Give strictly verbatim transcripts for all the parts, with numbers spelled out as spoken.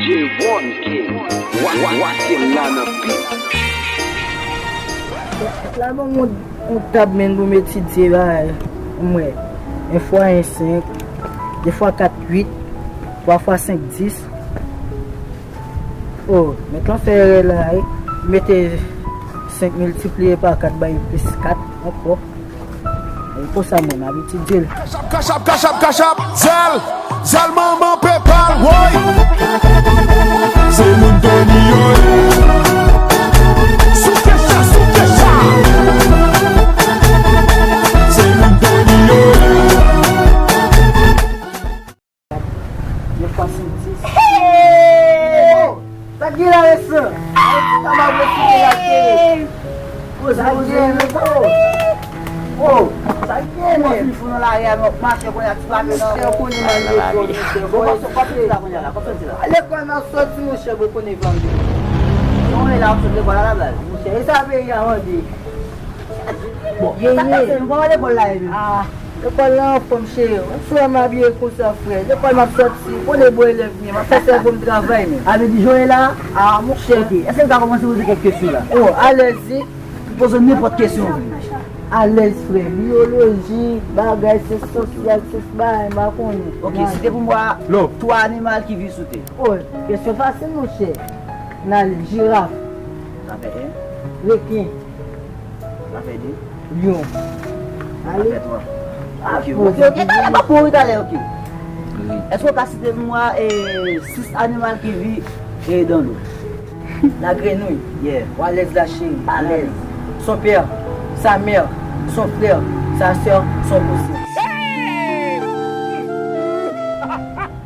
J one King, Wa- Wa- Wakim nan nan beat. La ban m yon, yon tab men pou m etidye bagay. M wè. En fwa en senk, de fwa kat uit, twa fwa senk dis. Oh, mèt lan fè erè la, wi. Mete senk miltipliye pa kat bay plis kat ankò. E konsa menm, abitid di l. Kachap, kachap, kachap, kachap, zèl, zèl manman pepal, woy. Se moun Tony yo ye. Souke cha, souke cha. Se moun Tony yo ye. Yo fwa sou dis. Hey! Sa k gen la, Resan? Ay, ti kama vle fouke la tele. Oh, sa k gen, Resan? Oh, sa k gen, men? Mwen fin fout nan lari a, men w ap mache kounye a, ti pa gen nan. Ou konnen nan lekòl, mesye. Bon, kòman soti la kounye a la? Kòman soti la? Lekòl m ap soti, monchè, bon, konnen vande. Bon, e la w ap sot lekòl a la baz? Monchè, e sa peyi a mande? Bon, sa k pase, nou pa wè lekòl la, e menm? Ah, lekòl la anfòm, cheri. Ou sou wè m abiye konsa, frè. Lekòl m ap sòti, konnen bon elèv m ye, m ap fè sèvo m travay, men. A, vle di, jan w ye la? Ah, monchè. Ok, èske m ka kòmanse poze kèk kesyon la? Oh, alèz, wi. M poze w nenpòt kesyon w vle. Alèz, frè. Biyoloji, bagay, syans sosyal, syans bagay, m pa konnen. Ok, site pou mwen twa animal ki viv sou tè. Oh, kesyon fasil, monchè. N ale, jiraf. Sa fè en. Reken. Sa fè de. Lyon. Sa fè twa. Ok, ok, ok, talè, m ap mouri talè, ok. Èske w ka site pou mwen, e, sis animal ki viv, e, dan dlo? La grenouille. Yeah. Ou alèz la, cheri. Alèz. Son père, sa mère, son frère, sa sœur, son cousin.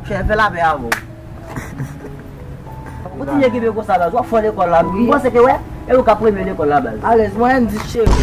Chè, fè lapè avè w. Kontinye kenbe konsa, baz. W ap fò lekòl la. M panse ke, wè, e ou ka premye lekòl la, baz. Alèz, mwen, m di cheri.